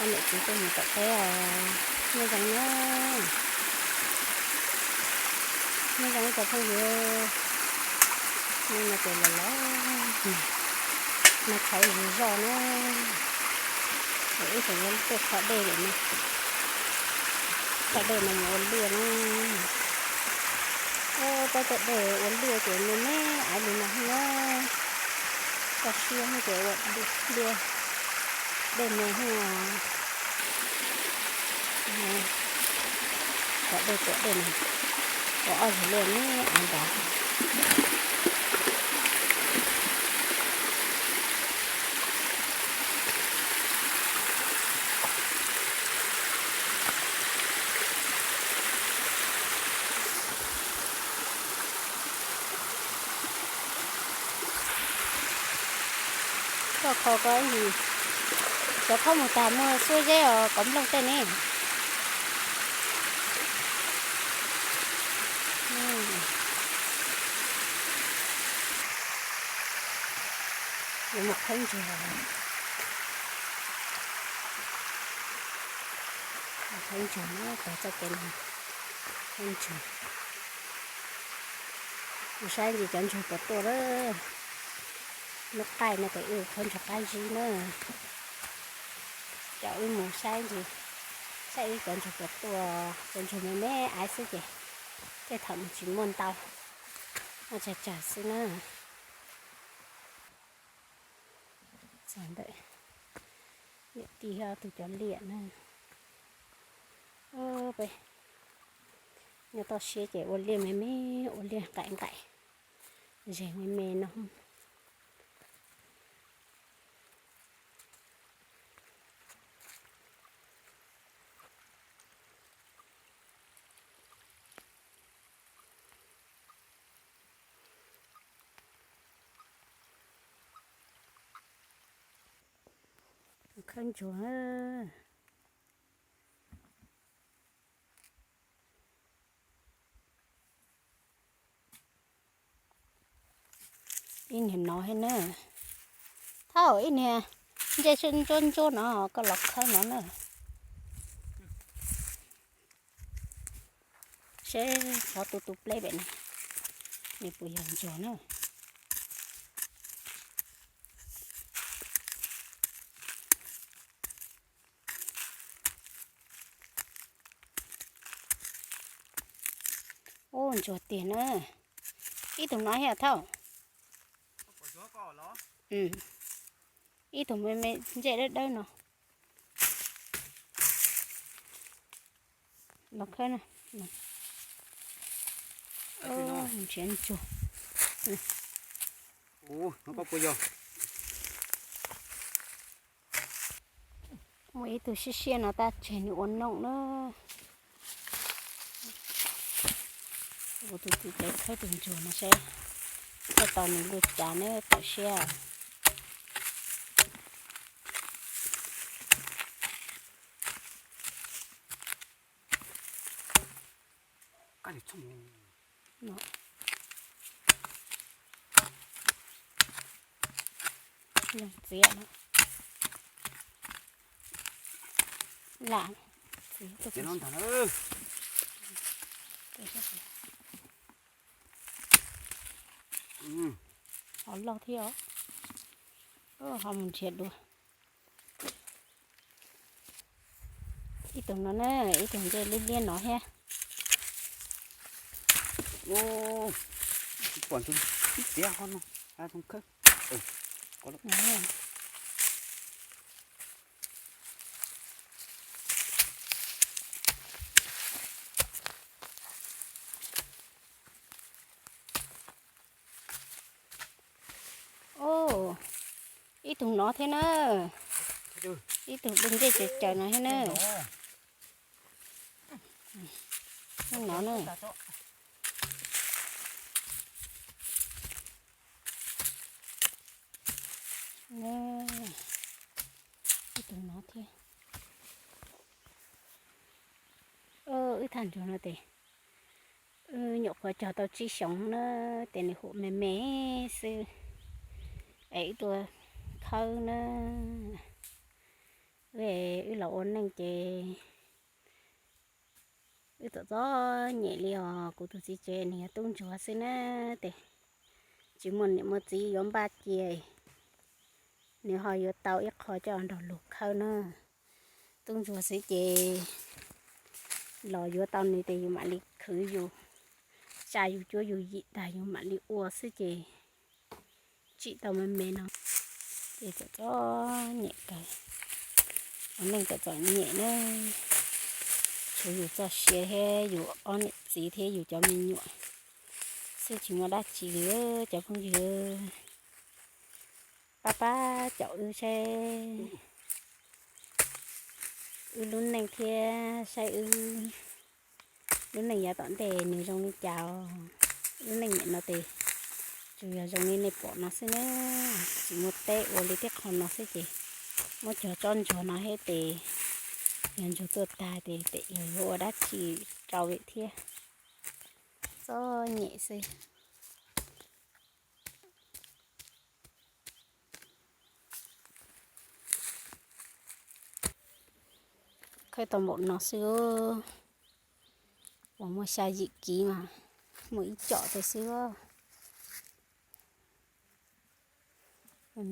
Ob niam txiv tuaj mus tom teb os. Nyob zoo na, nyob zoo ib co phooj ywg. Hnub no ces los los, mas qhov zis zoj na, ib tug yuav tuaj kho dej lawm no, kho dej no mus ua liaj na. Peb cov dej ua liaj ces me me aiv li no na, koj siab ces ua liaj dej me thiab. Cov dej tuam dej no ua ob zig liaj me aiv ntag. Koj kho koj ib, cov khaub mus tag muaj xuab zeb os, kov nplooj tej ne. Yuav mus qhib ntsuag, qhib ntsuag na, tag txoj kev no qhib ntsuag. Mus saib ntsis cov ntsuag puas tuaj lawm. Lub qaij no ces wb qhib ntsuag qab zib na. Coj wb mus saib ntsis, saib wb cov ntsuag puas tuaj, cov ntsuag me me aiv xwb ces tej thaum nws tsis muaj ntau, muaj tsawg tsawg xwb na. Txog ntawm niam tij ob tug cov liaj na. Peb nyob toj siab ces ua liaj me me, ua liaj nqaim nqaim, zes me me no. Khawb ntsuag. Ib niag no thiab na. Thaum ib niag ntsej ntsuab ntsuab no koj los khawb no na. Seb qhov tu tu pleb pem no nws puas yog ntsuag na. Ub, ntsuag tiag na. Ib tug no thiab Thauj. Ib tug me me ntsej dawb dawb no. Los khawb na. Nrhiav ntsuag. Muaj ib tug siab siab no tab tseg nws ua nooj na. Ua tus txiv tsev khawb tus ntsuag no seb khawb tau nws lub cas na, tawm siab. Txiav lam txiav ntag. Ho loj thiab os. Ho mus nrhiav dua. Ib tug no na, ib tug ntsej liab liab no thiab. Pom ntsuag ib tiav ho no, zoo khawb. Ub, ib tug no thiab na. Ib tug dub ntsej caws caws no thiab na. No na. Ib tug no thiab. Wb thaj ntsuag no tes wb nyuam qhuav cog tau tsib xyoos na, tes nws huam me me xwb, es wb tuaj khawb na. Wb, wb los ua neej ces wb txom txom nyem li os. Kuv tus txiv tsev nws yog tub ntsuag xwb na, ces tsis muaj niam muaj txiv yuav npaj cia, nws ho yuav tau ib qho coj nrog luag khawb na. Tub ntsuag xwb ces los yuav tau nws ces yus mam li khwv, yus tsa yus cuab yus yim tag yus mam li ua xwb ces tsim tau me me no ces txom txom nyem kawg. Ua neej txom txom nyem na, tshuav yus txoj sia thiab yus ob niam txiv thiab yus cov me nyuam xwb tsis muaj dab tsi li cov phooj ywg. Pab pab caum wb saib wb lub neej thiab saib wb lub neej yav tom ntej nws zoo li cas. Lub neej niam no ces tsuas yog zoo li nej pom no xwb na, tsis muaj teb ua li tib qho no xwb ces muab cog tsob ntsuag no thiab ces yog ntsuag tuaj tag ces tes yog yuav ua dab tsi rau li thiab. Txom nyem xwb. Khawb tau npaum no xwb, uas muaj xya yim kiv mas muaj ib com tau xwb. Me